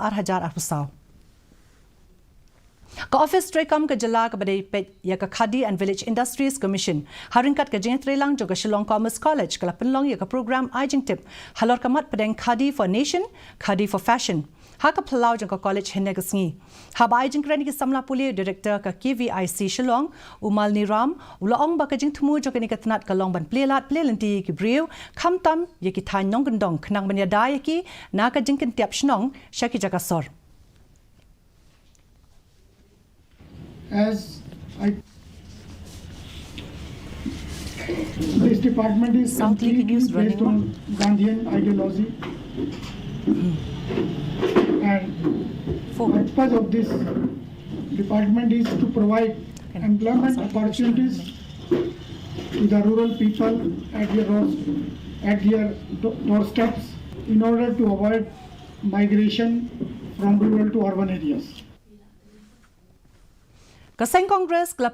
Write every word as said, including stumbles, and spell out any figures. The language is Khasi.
ar hajar arphew saw. Ka Office Treikam ka Jylla kaba dei peit ïa ka Khadi and Village Industries Commission, ha ryngkat ka jingïatreilang jong ka Shillong Commerce College, ka la pynlong ïa ka program ai jingtip halor ka mat pdeng Khadi for Nation, Khadi for Fashion ha ka phyllaw jong ka college hynne ka sngi. Haba ai jingkren ïa ki samla pule, Director ka K V I C Shillong, u Malni Ram, u la ong ba ka jingthmu jong kane ka tnat ka long ban plie lad plie lynti ïa ki briew, khamtam ïa ki thaiñ nongkyndong, khnang ban ïada ïa ki na ka jingkynthiap shnong sha ki jaka sor. As I, this department is completely based on Gandhian ideology, and purpose of this department is to provide employment opportunities to the rural people at their roads, at their do- doorsteps, in order to avoid migration from rural to urban areas. Ka seng Congress ka la